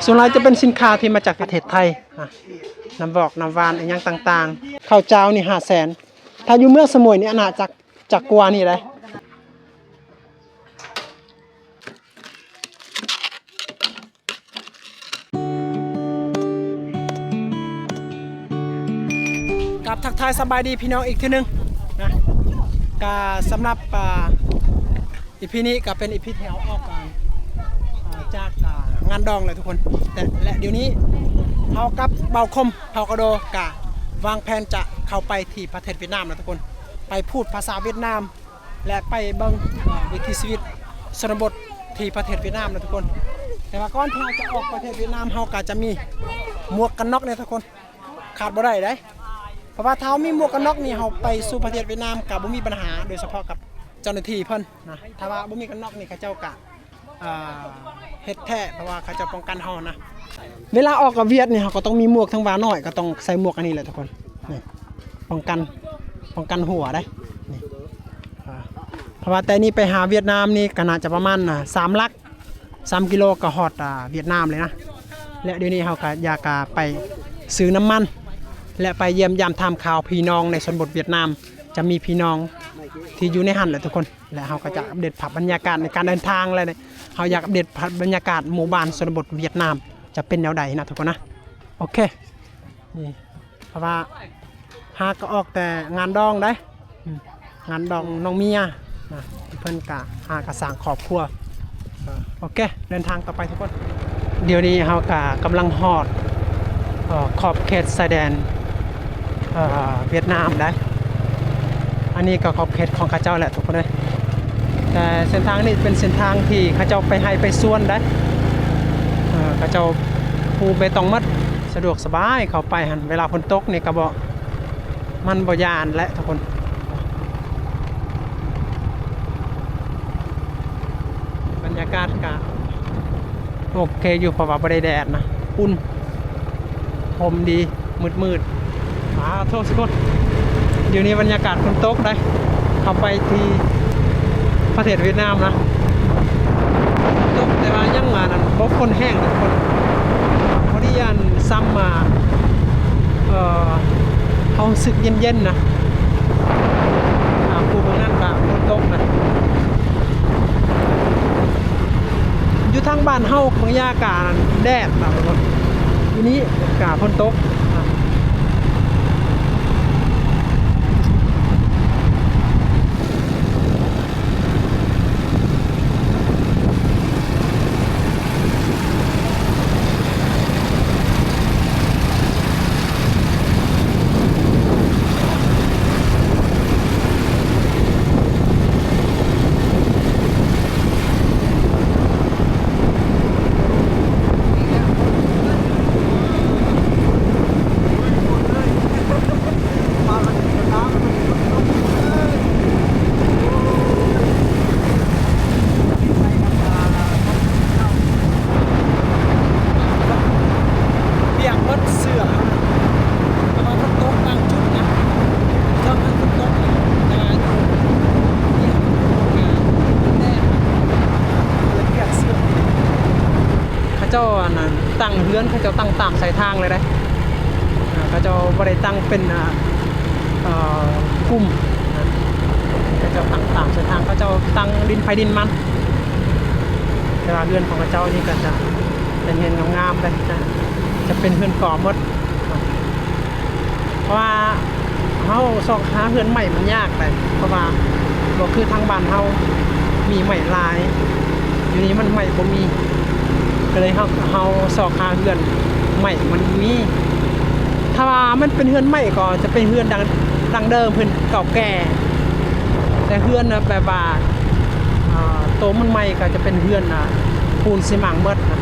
ສ່ວນຫຼາຍຈະເປັນສິນຄ້າທີ່ມາຈາກປະເທດໄທ ນະ ນ້ຳວອກ ນ້ຳຫວານ ອີ່ຫຍັງຕ່າງໆ. ເຂົ້າຈ້າວນີ້ຫ້າແສນ ຖ້າຢູ່ເມືອງສະໝຸຍນີ້ອາດຈະ ຈະກວ່ານີ້ໄດ໋. ກັບທັກທາຍສະບາຍດີພີ່ນ້ອງອີກເທື່ອໜຶ່ງນະ ກະສຳລັບ ອ່າ ອີພີນີ້ກະເປັນອີພີແຖວອອກ ອ່າ ຈາກ ອ່າ ງານດອງແຫຼະທຸກຄົນ ແລະ ແລະ ດຽວນີ້ເຮົາກັບບ່າວຄົມ ເຜົ່າກະໂດ ກະວາງແຜນຈະເຂົ້າໄປທີ່ປະເທດຫວຽດນາມແຫຼະທຸກຄົນ ໄປພູດພາສາຫວຽດນາມ ແລະ ໄປເບິ່ງ ເອີ ວິຖີຊີວິດຊົນນະບົດທີ່ປະເທດຫວຽດນາມນະທຸກຄົນ. ແຕ່ວ່າກ່ອນທີ່ເຮົາຈະອອກປະເທດຫວຽດນາມ ເຮົາກະຈະມີໝວກກັນນັອກເນາະທຸກຄົນ ຂາດບໍ່ໄດ້ເດ້ ເພາະວ່າຖ້າເຮົາມີໝວກກັນນັອກນີ້ ເຮົາໄປສູ່ປະເທດຫວຽດນາມກະບໍ່ມີບັນຫາ ໂດຍສະເພາະກັບເຈົ້າໜ້າທີ່ເພິ່ນນະ. ຖ້າວ່າບໍ່ມີກັນນັອກນີ້ ເຂົາເຈົ້າກະ ອ່າ ເຮັດແທ້ ເພາະວ່າເຂົາເຈົ້າປ້ອງກັນເຮົານະ. ເວລາອອກກັບຫວຽດນີ້ ເຮົາກໍຕ້ອງມີໝວກ ທັງວ່ານ້ອຍກໍຕ້ອງໃສ່ໝວກອັນນີ້ແຫຼະທຸກຄົນ ນີ້ ປ້ອງກັນ ປ້ອງກັນຫົວໄດ໋ ນີ້ ອ່າ ເພາະວ່າແຕ່ນີ້ໄປຫາຫວຽດນາມນີ້ກໍໜ້າຈະປະມານ ອ່າ ສາມຫຼັກ ສາມກິໂລກໍຮອດ ອ່າ ຫວຽດນາມເລີຍນະ. ແລະ ດຽວນີ້ເຮົາກໍຢາກ ອ່າ ໄປຊື້ນ້ຳມັນ ແລະ ໄປຢ້ຽມຢາມຖາມຂ່າວພີ່ນ້ອງໃນຊົນນະບົດຫວຽດນາມ ຈະມີພີ່ນ້ອງທີ່ຢູ່ໃນຫັ້ນແຫຼະທຸກຄົນ. ແລະ ເຮົາກໍຈະອັບເດດພາບບັນຍາກາດໃນການເດີນທາງ ແລະ ເຮົາຢາກອັບເດດພາບບັນຍາກາດໝູ່ບ້ານຊົນນະບົດຫວຽດນາມຈະເປັນແນວໃດນະທຸກຄົນນະ. ໂອເຄ ນີ້ ເພາະວ່າຫາກໍອອກແຕ່ງານດອງໄດ໋ ອືມ ງານດອງນ້ອງເມຍນະ ເພິ່ນກະຫາກະສ້າງຄອບຄົວ. ໂອເຄ ເດີນທາງຕໍ່ໄປທຸກຄົນ. ດຽວນີ້ເຮົາກະກຳລັງຮອດ ເອີ ຂອບເຂດຊາຍແດນ ເອີ ຫວຽດນາມໄດ໋. ອັນນີ້ກໍຂອບເຂດຂອງເຂົາເຈົ້າແຫຼະທຸກຄົນເອີຍ ແຕ່ເສັ້ນທາງນີ້ເປັນເສັ້ນທາງທີ່ເຂົາເຈົ້າໄປໄຮ່ໄປສວນໄດ໋. ເອີ ເຂົາເຈົ້າປູເບຕົງໝົດ ສະດວກສະບາຍເຂົ້າໄປຫັ້ນ ເວລາຝົນຕົກນີ້ກໍບໍ່ ມັນບໍ່ຢ້ານແຫຼະທຸກຄົນ. ບັນຍາກາດກະໂອເຄຢູ່ ເພາະວ່າບໍ່ໄດ້ແດດນະ ອຸ່ນ ຮົ່ມດີ ມືດໆ. ອາໂທ້ທຸກຄົນ ດຽວນີ້ບັນຍາກາດຝົນຕົກໄດ໋ ເຂົ້າໄປທີ່ປະເທດຫວຽດນາມນະ ຝົນຕົກ ແຕ່ວ່າຍັງ ອັນນັ້ນ ບໍ່ຝົນແຮງທຸກຄົນ. ພໍດີອັນ ຊ້ຳມາ ເອີ ເຮົາຮູ້ສຶກເຢັນໆນະ. ອາ ຜູ້ເບິ່ງນັ້ນກະຝົນຕົກນະ. ຢູ່ທາງບ້ານເຮົາບາງຢ່າກະແດດນະ ຢູ່ນີ້ກະຝົນຕົກ. ປຽກໝົດເສື້ອເຮົານະ ແຕ່ວ່າມັນຕົກບາງຈຸດນະ ເຖິງມັນຕົກ ແຕ່ວ່າຢູ່ ເຂົາເຈົ້າອັນນັ້ນຕັ້ງເຮືອນ ເຂົາເຈົ້າຕັ້ງຕາມສາຍທາງເລີຍເດ້. ເຂົາເຈົ້າບໍ່ໄດ້ຕັ້ງເປັນ ອ່າ ເອີ ກຸ່ມ ເຂົາເຈົ້າຕັ້ງຕາມສາຍທາງ ເຂົາເຈົ້າຕັ້ງດິນໃຜດິນມັນ. ແຕ່ວ່າເຮືອນຂອງເຂົາເຈົ້ານີ້ກໍຈະເປັນເຮືອນງາມໆເດ້ ຈະ ຈະເປັນເຮືອນກອໝົດ. ເພາະວ່າເຮົາຊອກຫາເຮືອນໃໝ່ມັນຍາກໄດ໋ ເພາະວ່າບໍ່ຄືທາງບ້ານເຮົາມີໄມ້ຫຼາຍ ຢູ່ນີ້ມັນໄມ້ບໍ່ມີ ກໍເລີຍເຮົາ ເຮົາຊອກຫາເຮືອນໃໝ່ມັນບໍ່ມີ. ຖ້າວ່າມັນເປັນເຮືອນໃໝ່ກໍຈະເປັນເຮືອນດັ້ງ ດັ້ງເດີມ ເຮືອນເກົ່າແກ່ ແຕ່ເຮືອນນະແບບວ່າ ອ່າ ໂຕມັນໃໝ່ກໍຈະເປັນເຮືອນ ອ່າ ປູນຊີມັງໝົດນະ.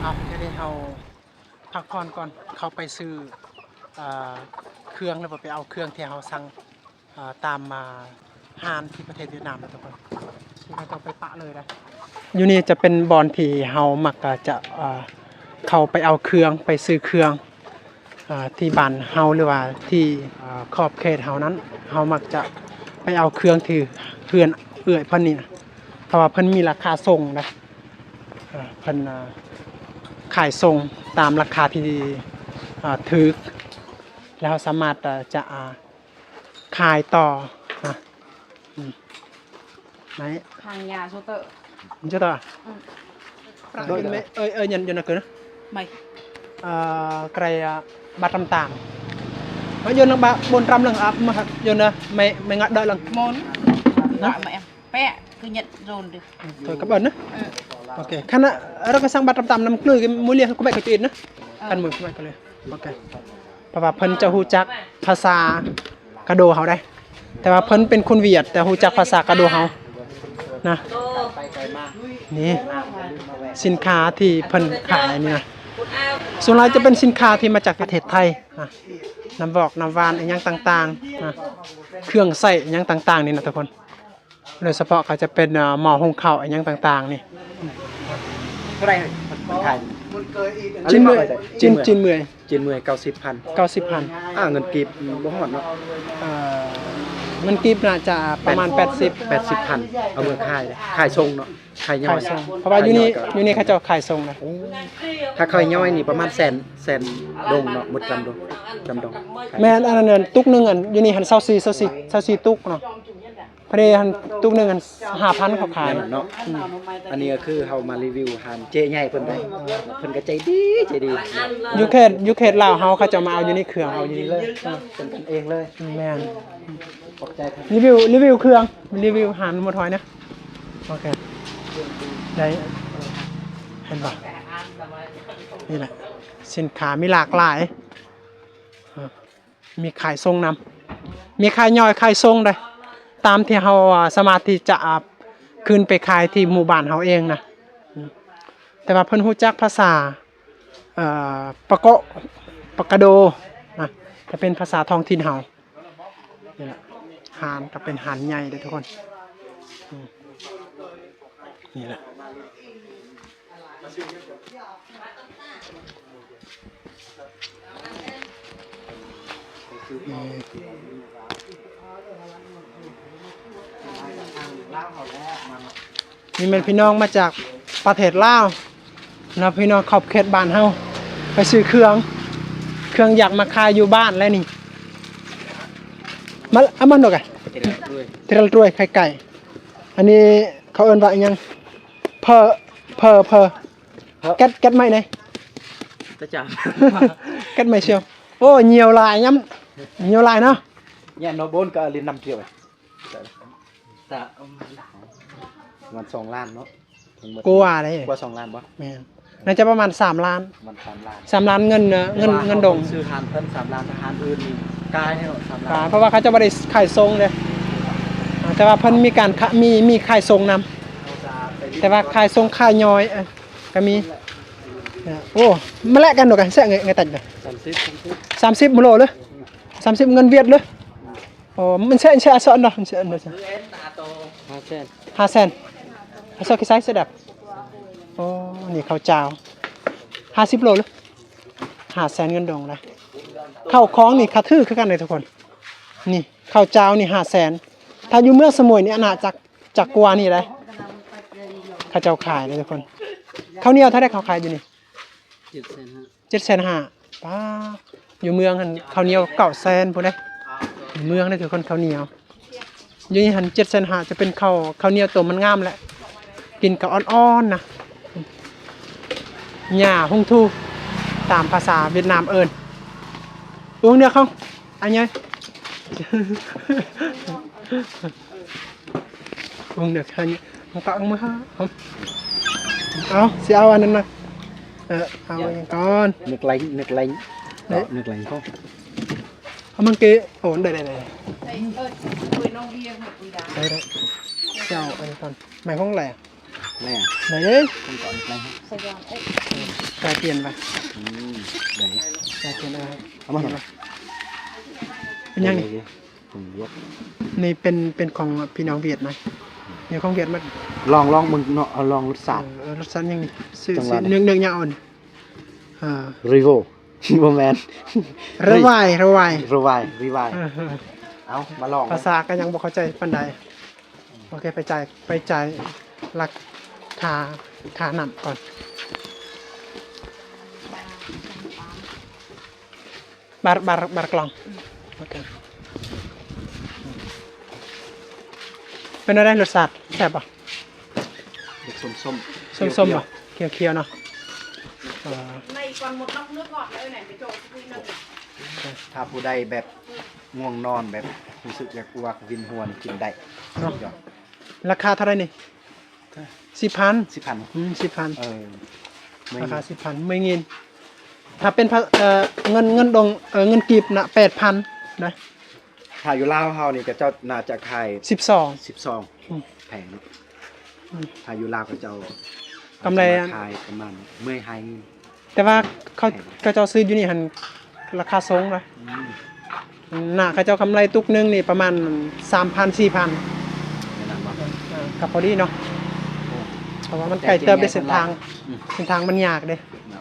ເອົາ ດຽວນີ້ເຮົາ ພັກຜ່ອນກ່ອນ ເຂົ້າໄປຊື້ ເອີ ເຄື່ອງ ຫຼືວ່າໄປເອົາເຄື່ອງທີ່ເຮົາສັ່ງ ເອີ ຕາມ ເອີ ຮ້ານທີ່ປະເທດຫວຽດນາມນະທຸກຄົນ ທີ່ເຮົາຕ້ອງໄປປະເລີຍນະ. ຢູ່ນີ້ຈະເປັນບ່ອນທີ່ເຮົາມັກຈະ ເອີ ເຂົ້າໄປເອົາເຄື່ອງ ໄປຊື້ເຄື່ອງ ເອີ ທີ່ບ້ານເຮົາ ຫຼືວ່າທີ່ ເອີ ຂອບເຂດເຮົານັ້ນ ເຮົາມັກຈະໄປເອົາເຄື່ອງທີ່ເຮືອນເອື້ອຍເພິ່ນນີ້ນະ ເພາະວ່າເພິ່ນມີລາຄາສົ່ງນະ. ເພິ່ນ ອ່າ ຂາຍສົ່ງຕາມລາຄາທີ່ ອ່າ ຖືກ ແລ້ວເຮົາສາມາດ ອ່າ ຈະ ອ່າ ຂາຍຕໍ່ນະ. ອືມ ໄດ້ Hàng nhà số tự. ເຈົ້າຕົວ ອືມ ໂດຍ ເອີຍ ເອີຍ ຍັນ ຍັນນະເກີນ ໄມ ເອີ ກະໄລ ອ່າ ບາດຕຳຕາມ ມາຍົນນະບາ ບົນຕຳເລີງ ອ່າ ມາຍົນນະ ໄມ ໄມງະເດີເລີງ Môn. Hả? Gọi mà em. Pẹ, cứ nhận dồn đi. Thôi cảm ơn nhé. Ừ. Ok. Khán giả, rất là sang bắt tăm tăm năm mươi cái mũi lia của mẹ của chị nữa. Ờ. Ăn mùi của mẹ của lia. Ok. ເພາະວ່າເພິ່ນຈະຮູ້ຈັກພາສາກະໂດເຮົາໄດ໋ ແຕ່ວ່າເພິ່ນເປັນຄົນຫວຽດ ແຕ່ຮູ້ຈັກພາສາກະໂດເຮົານະ. ນີ້ສິນຄ້າທີ່ເພິ່ນຂາຍນີ້ນະ ສ່ວນຫຼາຍຈະເປັນສິນຄ້າທີ່ມາຈາກປະເທດໄທນະ ນ້ຳວອກນ້ຳຫວານອີ່ຫຍັງຕ່າງໆນະ ເຄື່ອງໃຊ້ອີ່ຫຍັງຕ່າງໆນີ້ນະທຸກຄົນ. ໂດຍສະເພາະກໍຈະເປັນ ເອີ ໝໍ້ຫຸງເຂົ້າອີ່ຫຍັງຕ່າງໆນີ້. ເທົ່າໃດເພິ່ນຂາຍ? ຈີນເມື່ອຍ ຈີນ ຈີນເມື່ອຍ ຈີນເມື່ອຍເກົ້າສິບພັນ ເກົ້າສິບພັນ. ອ່າ ເງິນກີບບໍ່ຮອດເນາະ. ເອີ ເງິນກີບໜ້າຈະປະມານແປດສິບ ແປດສິບພັນ. ເອົາເມືອຂາຍ ຂາຍສົ່ງເນາະ ຂາຍຍ່ອຍ ຂາຍສົ່ງ ເພາະວ່າຢູ່ນີ້ ຂາຍຍ່ອຍກໍ ຢູ່ນີ້ເຂົາເຈົ້າຂາຍສົ່ງນະ. ໂອ້ ຖ້າຂາຍຍ່ອຍນີ້ປະມານແສນ ແສນດົງເນາະ ໝົດຈຳດົງ ຈຳດົງ. ແມ່ນ ອັນນັ້ນຕຸກໜຶ່ງ ອັນຢູ່ນີ້ຫັ້ນຊາວສີ່ ຊາວສີ່ ຊາວສີ່ຕຸກເນາະ. ພໍດີຫັ້ນຕຸກໜຶ່ງຫັ້ນຫ້າພັນເຂົາຂາຍ ແມ່ນເນາະ. ອືມ ອັນນີ້ກໍຄືເຮົາມາຣີວິວຮ້ານເຈ້ໃຫຍ່ເພິ່ນໄດ໋ ເພິ່ນກໍໃຈດີ ໃຈດີ. ຢູ່ເຂດ ຢູ່ເຂດລາວເຮົາ ເຂົາເຈົ້າມາເອົາຢູ່ໃນເຄື່ອງ ເອົາຢູ່ນີ້ເລີຍ ເປັນກັນເອງເລີຍ. ແມ່ນ ຂອບໃຈເພິ່ນ. ຣີວິວ ຣີວິວເຄື່ອງ ຣີວິວຮ້ານໝົດຫອຍນະ. ໂອເຄ ໄດ້ ເຫັນບໍ່ ນີ້ແຫຼະ ສິນຄ້າມີຫຼາກຫຼາຍ. ມີຂາຍສົ່ງນຳ ມີຂາຍຍ່ອຍຂາຍສົ່ງໄດ໋ ຕາມທີ່ເຮົາ ອ່າ ສາມາດທີ່ຈະ ອ່າ ຄືນໄປຂາຍທີ່ໝູ່ບ້ານເຮົາເອງນະ. ອືມ ແຕ່ວ່າເພິ່ນຮູ້ຈັກພາສາ ເອີ ປາເກາະ ປາກະໂດນະ ຈະເປັນພາສາທ້ອງຖິ່ນເຮົາ. ນີ້ແຫຼະ ຮ້ານກໍເປັນຮ້ານໃຫຍ່ເດ້ທຸກຄົນ. ອືມ ນີ້ແຫຼະ ນີ້ແມ່ນພີ່ນ້ອງມາຈາກປະເທດລາວ ແລ້ວພີ່ນ້ອງຂອບເຂດບ້ານເຮົາ ໄປຊື້ເຄື່ອງ ເຄື່ອງຢາກມາຂາຍຢູ່ບ້ານແລ້ວນີ້. ມາ ເອົາມາໂດກະ ເທຣວຕຣວຍ ໄຂ່ໄກ່. ອັນນີ້ເຂົາເອີ້ນວ່າອີ່ຫຍັງ? ເພີ ເພີ ເພີ ເອີ ແກັດ ແກັດໄມ້ແດ່ ຕາຈາມ ແກັດໄມ້ຊຽວ. ໂອ້ ຍ່ຽວຫຼາຍ ຍຳ ຍ່ຽວຫຼາຍເນາະ. ຍາມເນາະ ໂບນກໍຫຼິ້ນນຳທ່ຽວ ປະມານສອງລ້ານເນາະ ກວ່າເດ້ ກວ່າສອງລ້ານບໍ່? ແມ່ນ ໜ້າຈະປະມານສາມລ້ານ ປະມານສາມລ້ານ ສາມລ້ານເງິນ ເງິນ ເງິນດົງ. ຊື້ຮ້ານເພິ່ນສາມລ້ານ ຮ້ານອື່ນນີ້ກາຍເນາະ ສາມລ້ານ ກາຍ ເພາະວ່າເຂົາເຈົ້າບໍ່ໄດ້ຂາຍສົ່ງເດ້. ອ່າ ແຕ່ວ່າເພິ່ນມີການຂະ ມີ ມີຂາຍສົ່ງນຳ ແຕ່ວ່າຂາຍສົ່ງຂາຍຍ່ອຍ ເອີ ກໍມີ. ໂອ້ ມາແລກກັນໂດກະ ແຊະເງຍ ເງຍຕັດ ສາມສິບ ສາມສິບ ໂລເລີຍ ສາມສິບ ເງິນຫວຽດເລີຍ. ໂອ້ ມັນແຊະ ແຊະອັກສອນເນາະ ມັນແຊະອັກສອນ ຫ້າແສນ ຫ້າແສນ. ອາຊອກກິໄຊເສດັບ. ໂອ້ ນີ້ເຂົ້າຈ້າວ ຫ້າສິບໂລເລີຍ ຫ້າແສນເງິນດົງນະ. ເຂົ້າຂອງນີ້ຂາຖືກຄືກັນເດ້ທຸກຄົນ. ນີ້ເຂົ້າຈ້າວນີ້ຫ້າແສນ ຖ້າຢູ່ເມືອງສະໝຸຍນີ້ອານາຈັກ ຈັກກວ່ານີ້ໄດ໋ ເຂົາເຈົ້າຂາຍເດ້ທຸກຄົນ. ເຂົ້າໜຽວເທົ່າໃດເຂົາຂາຍຢູ່ນີ້? ເຈັດແສນຫ້າ ເຈັດແສນຫ້າ. ປ້າ ຢູ່ເມືອງຫັ້ນເຂົ້າໜຽວເກົ້າແສນພຸ້ນເດ້ ຢູ່ເມືອງເດ້ທຸກຄົນ ເຂົ້າໜຽວ. ຢູ່ນີ້ຫັ້ນເຈັດແສນຫ້າ ຈະເປັນເຂົ້າ ເຂົ້າໜຽວໂຕມັນງາມແຫຼະ ກິນກໍອ່ອນໆນະ. ຫຍ້າຮຸ່ງທູ ຕາມພາສາຫວຽດນາມເອີ້ນ ອຸງເນືອກຂອງ ອັນໃຫຍ່ ອຸງເນືອກໃຫ້ ມັນກໍເອົາມາ ເອົາ ຊິເອົາອັນນັ້ນນະ. ເອີ ເອົາຫຍັງກ່ອນ? ນຶກໄລ ນຶກໄລ ເນາະ ນຶກໄລກໍ ເອົາມັນເກ ໂອ້ ໄດ້ ໄດ້ ໄດ້ ໄດ້ ໄດ້ ຊິເອົາອັນນີ້ກ່ອນ ໄມ້ຂອງແຫຼ ແຫຼ ໄດ້ເດ້ ມັນກໍນຶກໄລ ກາຍປ່ຽນໄປ ອືມ ໄດ້ ກາຍປ່ຽນ ເອົາ ເອົາມາ ເປັນຫຍັງນີ້? ຂອງຫວຽດ ນີ້ເປັນ ເປັນຂອງພີ່ນ້ອງຫວຽດນະ ນີ້ຂອງຫວຽດໝົດ. ລອງ ລອງເບິ່ງເນາະ ເອົາລອງລົດຊາດ ເອີ ລົດຊາດຫຍັງນີ້? ຊື່ ຊື່ ເນືອກ ເນືອກຫຍັງອ່ອນ? ເອີ ຣີໂວ ບໍ່ແມ່ນ ຣະວາຍ ຣະວາຍ ຣະວາຍ ຣີວາຍ. ເອີ ເອົາ ມາລອງ ພາສາກໍຍັງບໍ່ເຂົ້າໃຈປານໃດ. ໂອເຄ ໄປຈ່າຍ ໄປຈ່າຍຫຼັກ ຄ່າ ຄ່ານ້ຳກ່ອນ. ບາດ ບາດ ບາດກະລອງ. ໂອເຄ. ເປັນແນວໃດ ລົດຊາດແຊບບໍ່? ເປັນສົ້ມໆ ສົ້ມໆ ຂຽວໆ ບໍ່? ຂຽວໆ ເນາະ. ເອີ ຖ້າຜູ້ໃດແບບງ່ວງນອນ ແບບຮູ້ສຶກຢາກອວກວິນຫົວ ນີ້ກິນໄດ້ເນາະ. ລາຄາເທົ່າໃດນີ້? ສິບພັນ ສິບພັນ. ອືມ ສິບພັນ. ເອີ ລາຄາສິບພັນ ເມືອງຍິນ. ຖ້າເປັນ ເອີ ເງິນ ເງິນດົງ ເອີ ເງິນກີບນະ ແປດພັນນະ. ຖ້າຢູ່ລາວເຮົານີ້ ເຂົາເຈົ້າໜ້າຈະຂາຍສິບສອງ ສິບສອງ. ອືມ ແພງເນາະ. ອືມ ຖ້າຢູ່ລາວເຂົາເຈົ້າກຳໄລ ອາດຈະມາຂາຍປະມານ ເມື່ອຍຫາຍເງິນ. ແຕ່ວ່າເຂົາ ເຂົາເຈົ້າຊື້ຢູ່ນີ້ຫັ້ນ ລາຄາສົ່ງນະ. ອືມ ໜ້າເຂົາເຈົ້າກຳໄລຕຸກໜຶ່ງນີ້ປະມານສາມພັນ ສີ່ພັນ ແມ່ນບໍ່? ເອີ ກໍພໍດີເນາະ. ໂອ້ ເພາະວ່າມັນໄກເຕີບເດ້ ເສັ້ນທາງ. ອືມ ເສັ້ນທາງມັນຍາກເດ້ເນາະ.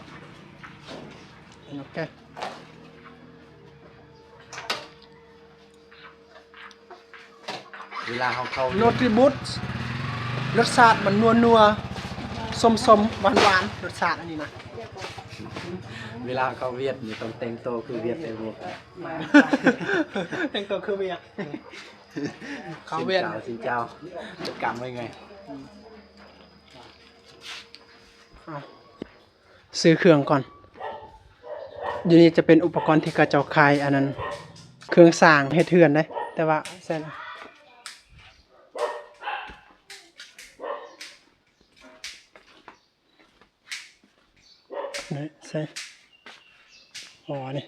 ໂອເຄ. ເວລາເຮົາເຂົ້າ ໂນຕຣິບຸດ ລົດຊາດມັນນົວໆ ສົ້ມໆ ຫວານໆ ລົດຊາດອັນນີ້ນະ. ເວລາເຂົ້າຫວຽດນີ້ຕ້ອງແຕ່ງໂຕຄືຫວຽດໄດ້ບໍ່? ແຕ່ງໂຕຄືຫວຽດ ເຂົ້າຫວຽດ. ຊິນເຈົ້າ ຊິນເຈົ້າ ຈັດການໄວ້ໄງ? ອ່ະ. ຊື້ເຄື່ອງກ່ອນ. ຢູ່ນີ້ຈະເປັນອຸປະກອນທີ່ເຂົາເຈົ້າຂາຍ ອັນນັ້ນ ເຄື່ອງສ້າງເຮັດເຮືອນເດ້ ແຕ່ວ່າໃສ່ ນີ້ໃສ່ ອໍ ນີ້.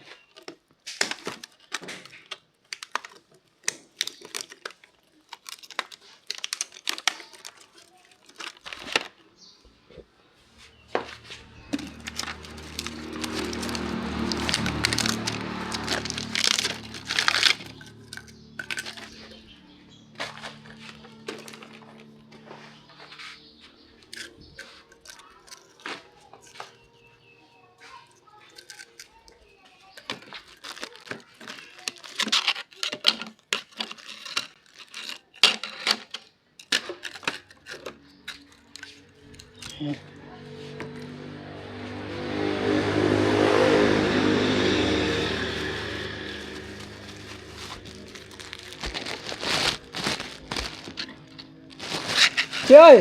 ເຈ້ຍ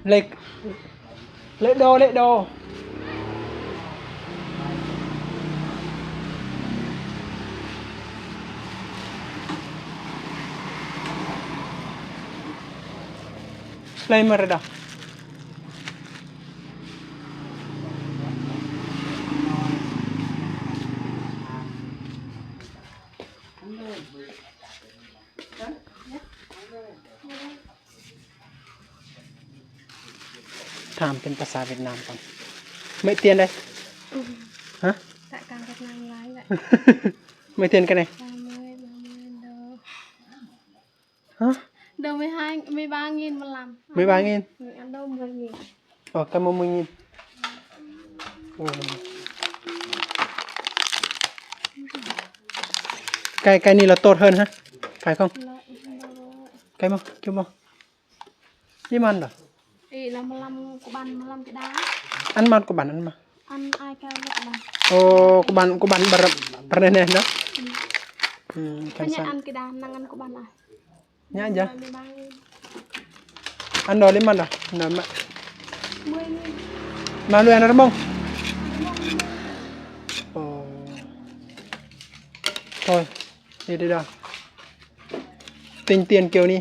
ເຫຼັກ ເລະໂດ ເລະໂດ ເລະເມີດະ. ຖາມເປັນພາສາຫວຽດນາມກ່ອນ. ໄມ້ຕຽນໃດ? ອືມ ຮະ? ຕະກາງກັບນາງລາຍແຫຼະ. ໄມ້ຕຽນກັນໃດ? ຮະ? ໂດ ໄມ້ຫາຍ ໄມ້ບາງຍິນມາລຳ ໄມ້ບາງຍິນ. ໂອ້ ກະມະມືຍິນ. ໂອ້ ໄກ່ ໄກ່ນີ້ລະໂຕດເຮີນຮະ ໄກ່ຂອງ ໄກ່ມາ ເກັບມາ. ນີ້ມັນດອ ເອີ ລະມາລຳກຸບັນ ມາລຳກິດາ. ອັນມາກຸບັນ ອັນມາ ອັນອາຍກະລະມາ. ໂອ້ ກຸບັນ ກຸບັນບາຣະ ບາຣະແນນເນາະ. ອືມ ອືມ ຄັນຊັ້ນ ອັນກິດາ ນັ່ງອັນກຸບັນອາຍ. ຍະ ຍະ ອັນດອລິມັນດອ ນຳມາ ມາລຸຍອັນນະມອງ. ໂອ້ ໂອ້ຍ ເດ ເດ ເດ ຕິງຕຽນກຽວນີ້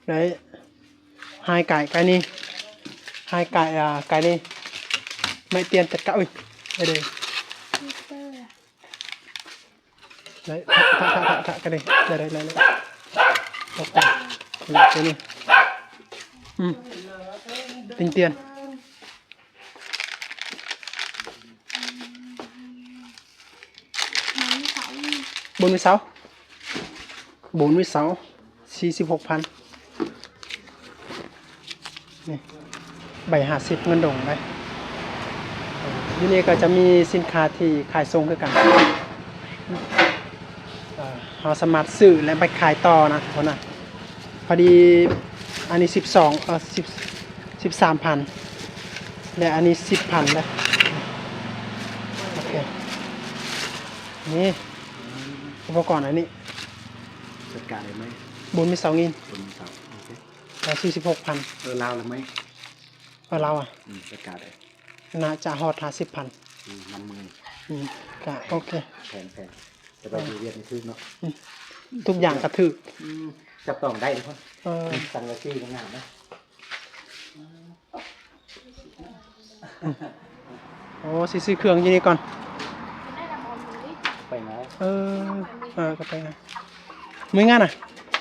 ໄດ້ ຫາຍກາຍກາຍນີ້ ຫາຍກາຍ ອ່າ ກາຍນີ້ ໄມ້ຕຽນຈັດກະ ອຸ້ຍ ໄດ້ເດ້. ໄດ້ ທະ ທະ ທະ ທະ ກະໄດ້ ໄດ້ ໄດ້ ໄດ້ ໂອເຄ ນີ້ ຕົວນີ້ ອືມ ຕິງຕຽນ ບຸນວິເສົາ ບຸນວິເສົາ ສີ່ສິບຫົກພັນ. ນີ້ ໃບຫ້າສິບເງິນດົງໄດ໋. ຢູ່ນີ້ກໍຈະມີສິນຄ້າທີ່ຂາຍສົ່ງຄືກັນ ເອີ ເຮົາສາມາດຊື້ ແລະ ໄປຂາຍຕໍ່ນະ ທຸກຄົນນະ. ພໍດີອັນນີ້ສິບສອງ ເອີ ສິບ ສິບສາມພັນ ແລະ ອັນນີ້ສິບພັນເດ້. ໂອເຄ ນີ້ອຸປະກອນອັນນີ້ ຈັດການໄດ້ໄໝ? ບຸນມີເສົາງິນ ບຸນມີເສົາ ໂອເຄ ເອົາສີ່ສິບຫົກພັນ. ເອີ ລາວລະໄໝ? ເອີ ລາວອະ ອືມ ຈັດການໄດ້ ໜ້າຈະຮອດຫ້າສິບພັນ. ອືມ ນຳມື ອືມ ກະໂອເຄ ແພງໆ ແຕ່ວ່າຢູ່ຫວຽດນີ້ຖືກເນາະ. ອືມ ທຸກຢ່າງກະຖືກ ອືມ ຈັບຕ້ອງໄດ້ທຸກຄົນ. ເອີ ສັງກະສີກໍງາມນະ. ໂອ້ ຊິຊື້ເຄື່ອງຢູ່ນີ້ກ່ອນ ໄປນະ. ເອີ ເອີ ກໍໄປນະ. ມື້ງານນະ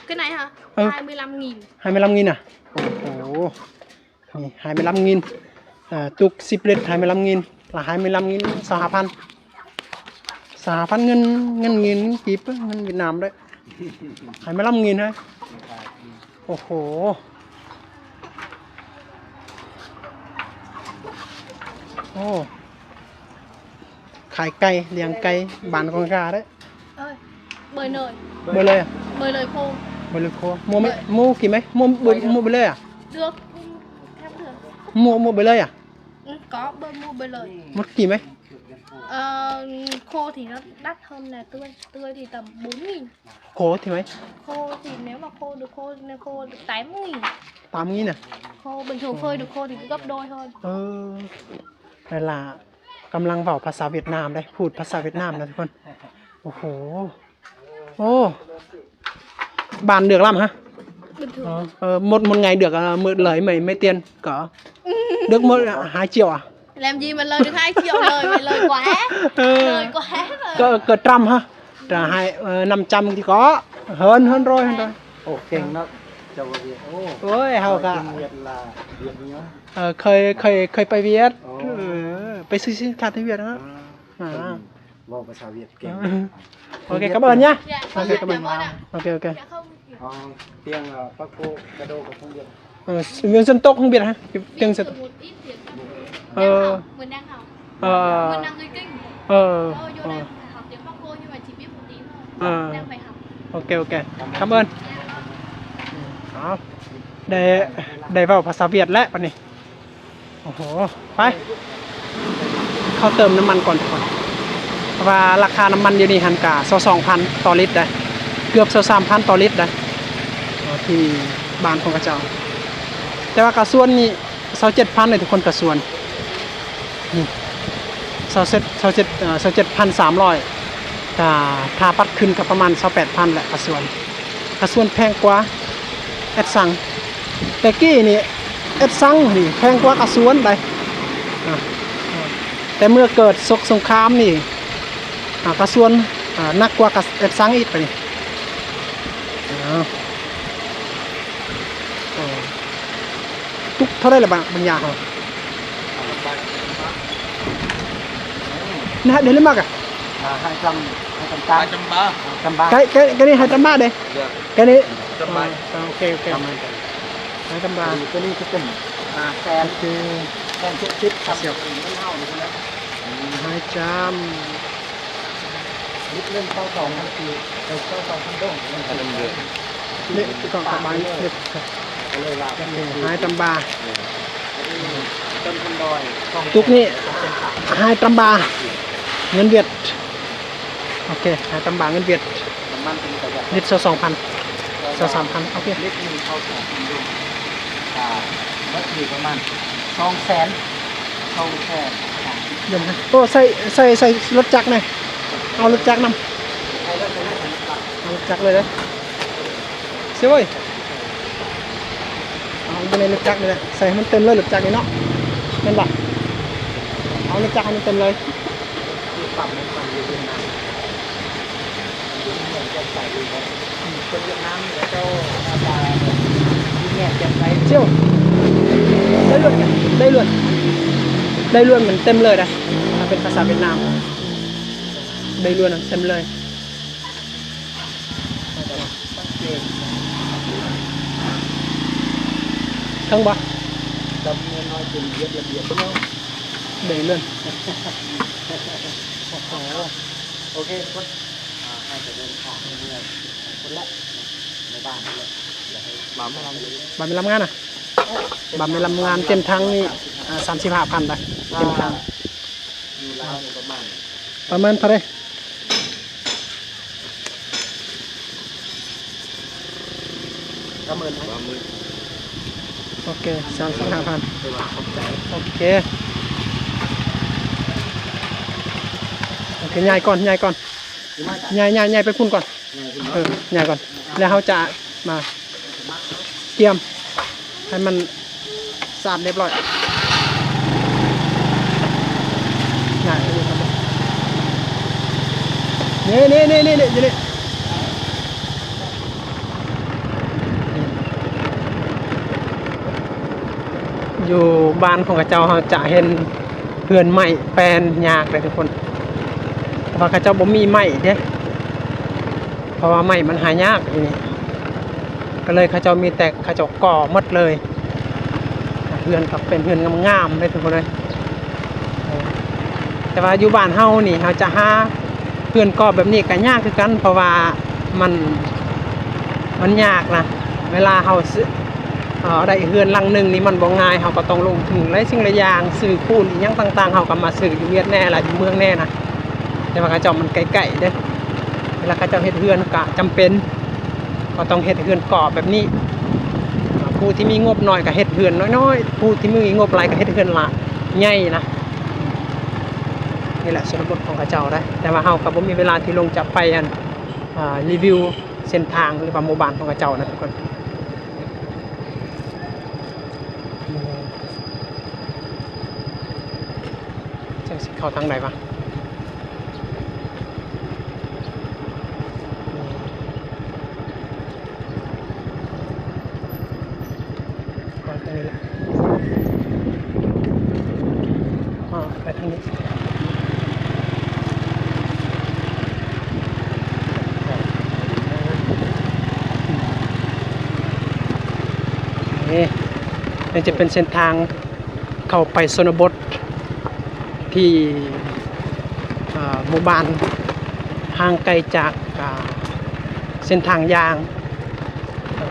Cái này hả? ເອີ hai mươi lăm nghìn. Hai mươi lăm nghìn à? ໂອ້ໂຫ ນີ້ hai mươi lăm nghìn. ເອີ ຕຸກສິບລິດ hai mươi lăm nghìn ລະ hai mươi lăm nghìn ຊາວຫ້າພັນ ຊາວຫ້າພັນ ເງິນ ເງິນ ເງິນກີບ ເງິນຫວຽດນາມເດີ້. Hai mươi lăm nghìn ເຮີ້ຍ. ໂອ້ໂຫ ໂອ້ ຂາຍໄກ່ ລ້ຽງໄກ່ ບ້ານກອງກາເດ້. Ơi, bơi nời. Bơi lơi à? Bơi lơi khô. Bơi lơi khô. Mua mấy, mua kì mấy? Mua bơi, mua bơi lơi à? Được, thăm được. Mua, mua bơi lơi à? Ừ, có bơi, mua bơi lơi. Một kì mấy? Ờ, khô thì nó đắt hơn là tươi. Tươi thì tầm bốn nghìn. Khô thì mấy? Khô thì nếu mà khô được khô, nếu khô được tám nghìn. Tám nghìn à? Khô bình thường phơi được khô thì gấp đôi hơn. ເອີ ນັ້ນລະ ກຳລັງເວົ້າພາສາຫວຽດນາມເດ້ ພູດພາສາຫວຽດນາມນະທຸກຄົນ. ໂອ້ໂຫ ໂອ້ ບ້ານເດືອກລຳຮະ? Bình thường. ເອີ ເອີ ໝົດ ໝົດໄງເດືອກ ເອີ ໝົດເລີຍ ໄມ່ ໄມ່ຕຽນກໍ ເດືອກໝົດຫ້າຈຽວອະ? Làm gì mà lời được hai triệu lời, mày lời quá. ເອີ lời quá lời. ກໍ ກໍຕຳຮະ ຈະໃຫ້ ເອີ ນ້ຳຈຳທີ່ກໍ ເຮີນ ເຮີນຮ້ອຍ ເຮີນຮ້ອຍ. ໂອ້ ເກັ່ງເນາະ ເຈົ້າວ່າວຽດ. ໂອ້ ໂອ້ຍ ເຮົາກະ ເວຍດລາວ ວຽດນີ້. ເອີ ເຄີຍ ເຄີຍ ເຄີຍໄປຫວຽດ. ໂອ້ ເອີ ໄປຊື້ສິນຄ້າທີ່ຫວຽດນະ. ອ່າ ເວົ້າພາສາຫວຽດເກັ່ງ. ໂອເຄ ກຳເອີ້ນຍະ. ໂອເຄ ກຳເອີ້ນ. ໂອເຄ ໂອເຄ. Ờ, tiếng, ờ, Bắc Cô, Cà Đô của Phong Điệp. Ờ, s-, miền dân tộc không biết hả? Tiếng dân. Biết được một ít tiếng Bắc Cô. Ờ. Đang học, mình đang học. Ờ. Mình là người Kinh. Ờ. Ờ, vô đây phải học tiếng Bắc Cô nhưng mà chỉ biết một tí thôi. Ờ. Đang phải học. Ô kê, ô kê. Cảm ơn. Dạ. ເອົາ ໄດ້ ໄດ້ເວົ້າພາສາຫວຽດແລ້ວບັດນີ້. ໂອ້ໂຫ ໄປ ເຂົ້າເຕີມນ້ຳມັນກ່ອນທຸກຄົນ ເພາະວ່າລາຄານ້ຳມັນດຽວນີ້ຫັ້ນກະຊາວສອງພັນຕໍ່ລິດໄດ໋ ເກືອບຊາວສາມພັນຕໍ່ລິດໄດ໋ ທີ່ບ້ານຂອງເຂົາເຈົ້າ. ແຕ່ວ່າກະຊວນນີ້ຊາວເຈັດພັນເດ້ທຸກຄົນ ກະຊວນນີ້ ຊາວເຈັດ ຊາວເຈັດ ເອີ ຊາວເຈັດພັນສາມຮ້ອຍ ກະຖ້າປັດຂຶ້ນກະປະມານຊາວແປດພັນແຫຼະ ກະຊວນ. ກະຊວນແພງກວ່າແອັດຊັງ. ແຕ່ກີ້ນີ້ແອັດຊັງນີ້ແພງກວ່າກະຊວນໄດ໋. ອ່າ ແຕ່ເມື່ອເກີດສົກສົງຄາມນີ້ ອ່າ ກະຊວນ ອ່າ ໜັກກວ່າກະແອັດຊັງອີກບາດນີ້. ອ້າວ ຕຸກເທົ່າໃດລະບາດບັນຍາເຮົາ? ນະ ເດີ ເລີຍມາກະ ອ່າ ໄຮຕຳ ໄຮຕຳຕາ ໄຮຕຳບາ ຕຳບາ ໄກ ໄກ ໄກນີ້ໄຮຕຳບາເດ້ ໄກນີ້ ຕຳບາ ອ່າ ໂອເຄ ໂອເຄ ໄຮຕຳບາ. ໂຕນີ້ຄືເປັນ ອ່າ ແສນ ໂອເຄ ແສນເຈັດສິບ ເອົາ ເງິນເຮົານີ້ນະ ໄຮຕຳ ລິດໜຶ່ງເກົ້າສອງພັນກີບ ເອີ ເກົ້າສອງພັນດົງ ອັນນັ້ນເດີ ນີ້ ກະບາຍ ໂອເຄ ໄຮຕຳບາ. ຕຸກນີ້ໄຮຕຳບາ ເງິນຫວຽດ. ໂອເຄ ໄຮຕຳບາເງິນຫວຽດ ລິດຊາວສອງພັນ ຊາວສາມພັນ ໂອເຄ ລິດໜຶ່ງເກົ້າສອງພັນດົງ ກະເບິດຢູ່ປະມານສອງແສນ ສອງແສນ ໂອ້ ໃສ່ ໃສ່ ໃສ່ລົດຈັກແດ່ ເອົາລົດຈັກນຳ ເອົາລົດຈັກເລີຍເດີ ເຊຍເວີຍ. ເອົາຢູ່ໃນລົດຈັກນີ້ແຫຼະ ໃສ່ໃຫ້ມັນເຕັມເລີຍລົດຈັກນີ້ເນາະ ແມ່ນບໍ່? ເອົາລົດຈັກໃຫ້ມັນເຕັມເລີຍ. ເຊຍ ໄດ້ລວນ ໄດ້ລວນ ໄດ້ລວນ ມັນເຕັມເລີຍນະ ຖ້າເປັນພາສາຫວຽດນາມ ໄດ້ລວນນະ ເຕັມເລີຍ. ເຖິງບໍ່? ຈຳເງິນນ້ອຍເປັນວຽດລະບຽບເນາະ ໄດ້ເລື່ອນ. ໂອ້ໂຫ ໂອເຄ ກົດ ເດີນທາງເມືອພຸ້ນແຫຼະ ໃນບ້ານພຸ້ນແຫຼະ ບໍ່າແມ່ນລຳ ບ້ານແມ່ນລຳງານນະ ບ້ານແມ່ນລຳງານ ເຕັມຖັງນີ້ ອ່າ ສາມສິບຫ້າພັນໄດ ເຕັມຖັງ ຢູ່ລາວນີ້ປະມານ ປະມານເທົ່າໃດ? ປະເມີນໄວ້ ປະເມີນ ໂອເຄ ສາມສິບຫ້າພັນ ໂອເຄ ໂອເຄ ຍ້າຍກ່ອນ ຍ້າຍກ່ອນ ຍ້າຍ ຍ້າຍ ຍ້າຍໄປພຸ້ນກ່ອນ ເອີ ຍ້າຍກ່ອນ ແລ້ວເຮົາຈະມາກຽມໃຫ້ມັນ ສະອາດຮຽບຮ້ອຍ ນີ້ ນີ້ ນີ້ ນີ້ ຢູ່ນີ້ ຢູ່ບ້ານຂອງເຂົາເຈົ້າ ເຮົາຈະເຫັນເຮືອນໄມ້ແປນຍາກເດ້ທຸກຄົນ ເພາະວ່າເຂົາເຈົ້າບໍ່ມີໄມ້ເດ້ ເພາະວ່າໄມ້ມັນຫາຍາກຢູ່ນີ້ ກໍເລີຍເຂົາເຈົ້າມີແຕ່ເຂົາເຈົ້າກໍ່ໝົດເລີຍ ເຮືອນກໍເປັນເຮືອນງາມໆເດ້ທຸກຄົນເອີຍ ແຕ່ວ່າຢູ່ບ້ານເຮົານີ້ ເຮົາຈະຫາເຮືອນກໍ່ແບບນີ້ກໍຍາກຄືກັນ ເພາະວ່າມັນ ມັນຍາກນະ ເວລາເຮົາຊື້ ເອີ ໄດ້ເຮືອນຫຼັງໜຶ່ງນີ້ມັນບໍ່ງ່າຍ ເຮົາກໍຕ້ອງລົງທຶນຫຼາຍສິ່ງຫຼາຍຢ່າງ ຊື້ປູນອີ່ຫຍັງຕ່າງໆ ເຮົາກໍມາຊື້ຢູ່ຫວຽດແດ່ ລະຢູ່ເມືອງແດ່ນະ ແຕ່ວ່າເຂົາເຈົ້າມັນໃກ້ໆເດ້ ເວລາເຂົາເຈົ້າເຮັດເຮືອນກະຈຳເປັນ ກໍຕ້ອງເຮັດເຮືອນກໍ່ແບບນີ້ ຜູ້ທີ່ມີງົບໜ້ອຍກໍເຮັດເຮືອນນ້ອຍໆ ຜູ້ທີ່ມີງົບຫຼາຍກໍເຮັດເຮືອນຫຼາຍໃຫຍ່ນະ ນີ້ແຫຼະຊົນນະບົດຂອງເຂົາເຈົ້າເດ້ ແຕ່ວ່າເຮົາກໍບໍ່ມີເວລາທີ່ລົງຈະໄປ ອັນ ອ່າ ຣີວິວເສັ້ນທາງ ຫຼືວ່າໝູ່ບ້ານຂອງເຂົາເຈົ້ານະທຸກຄົນ. ຈັກຊິເຂົ້າທາງໃດວະ? ເຂົ້າທາງນີ້ແຫຼະ ເຂົ້າໄປທາງນີ້. ນີ້ ນີ້ຈະເປັນເສັ້ນທາງເຂົ້າໄປຊົນນະບົດ ທີ່ ເອີ ໝູ່ບ້ານຫ່າງໄກຈາກ ອ່າ ເສັ້ນທາງຢ່າງ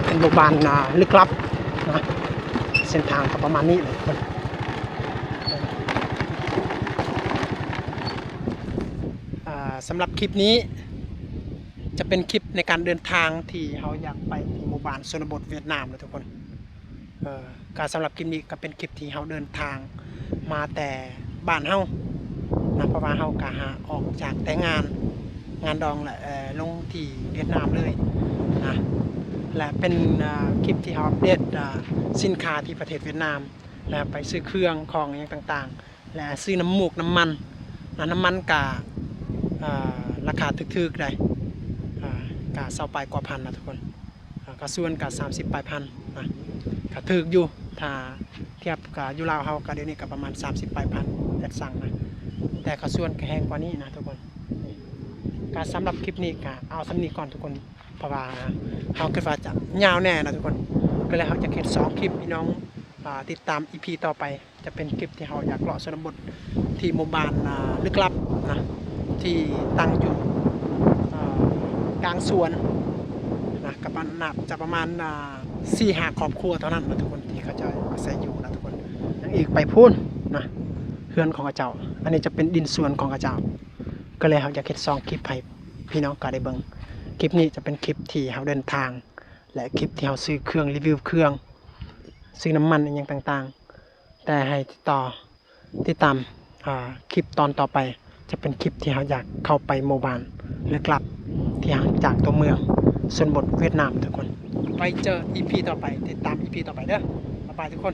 ເປັນໝູ່ບ້ານ ອ່າ ລຶກລັບນະ ເສັ້ນທາງກໍປະມານນີ້ແຫຼະ. ອ່າ ສຳລັບຄລິບນີ້ຈະເປັນຄລິບໃນການເດີນທາງທີ່ເຮົາຢາກໄປທີ່ໝູ່ບ້ານຊົນນະບົດຫວຽດນາມນະທຸກຄົນ. ເອີ ກະສຳລັບຄລິບນີ້ກະເປັນຄລິບທີ່ເຮົາເດີນທາງມາແຕ່ບ້ານເຮົານະ ເພາະວ່າເຮົາກະຫາອອກຈາກແຕ່ງານ ງານດອງ ແລະ ເອີ ລົງທີ່ຫວຽດນາມເລີຍນະ ແລະ ເປັນ ເອີ ຄລິບທີ່ເຮົາອັບເດດ ເອີ ສິນຄ້າທີ່ປະເທດຫວຽດນາມ ແລະ ໄປຊື້ເຄື່ອງຂອງຫຍັງຕ່າງໆ ແລະ ຊື້ນ້ຳມູກນ້ຳມັນນະ ນ້ຳມັນກະ ເອີ ລາຄາຖືກໆໄດ໋ ເອີ ກະຊາວປາຍກວ່າພັນນະທຸກຄົນ. ອ່າ ກະສ່ວນກະສາມສິບປາຍພັນນະ ກະຖືກຢູ່ ຖ້າທຽບກະຢູ່ລາວເຮົາກະດຽວນີ້ກະປະມານສາມສິບປາຍພັນແອັດສັງນະ ແຕ່ກະສ່ວນກະແຮງກວ່ານີ້ນະທຸກຄົນ. ກະສຳລັບຄລິບນີ້ກະເອົາສ່ຳນີ້ກ່ອນທຸກຄົນ ເພາະວ່າເຮົາຄິດວ່າຈະຍາວແນ່ນະທຸກຄົນ ກໍເລີຍເຮົາຈະເຮັດສອງຄລິບ ພີ່ນ້ອງ ອ່າ ຕິດຕາມອີພີຕໍ່ໄປ. ຈະເປັນຄລິບທີ່ເຮົາຢາກເລາະຊົນນະບົດທີ່ໝູ່ບ້ານ ອ່າ ລຶກລັບນະ ທີ່ຕັ້ງຢູ່ ອ່າ ກາງສວນນະ ກະປະມານ ໜ້າຈະປະມານ ອ່າ ສີ່ຫ້າຄອບຄົວເທົ່ານັ້ນນະທຸກຄົນ ທີ່ເຂົາເຈົ້າອາໄສຢູ່ນະທຸກຄົນ. ຍັງອີກໄປພຸ້ນນະ ເຮືອນຂອງເຂົາເຈົ້າ ອັນນີ້ຈະເປັນດິນສວນຂອງເຂົາເຈົ້າ ກໍເລີຍເຮົາຢາກເຮັດສອງຄລິບໃຫ້ພີ່ນ້ອງກະໄດ້ເບິ່ງ. ຄລິບນີ້ຈະເປັນຄລິບທີ່ເຮົາເດີນທາງ ແລະ ຄລິບທີ່ເຮົາຊື້ເຄື່ອງ ຣີວິວເຄື່ອງ ຊື້ນ້ຳມັນອີ່ຫຍັງຕ່າງໆ. ແຕ່ໃຫ້ຕິດຕໍ່ ຕິດຕາມ ອ່າ ຄລິບຕອນຕໍ່ໄປ ຈະເປັນຄລິບທີ່ເຮົາຢາກເຂົ້າໄປໝູ່ບ້ານລຶກລັບ ທີ່ຫ່າງຈາກຕົວເມືອງຊົນນະບົດຫວຽດນາມທຸກຄົນ. ໄວ້ເຈີອີພີຕໍ່ໄປ ຕິດຕາມອີພີຕໍ່ໄປເດີ. ບາຍບາຍທຸກຄົນ.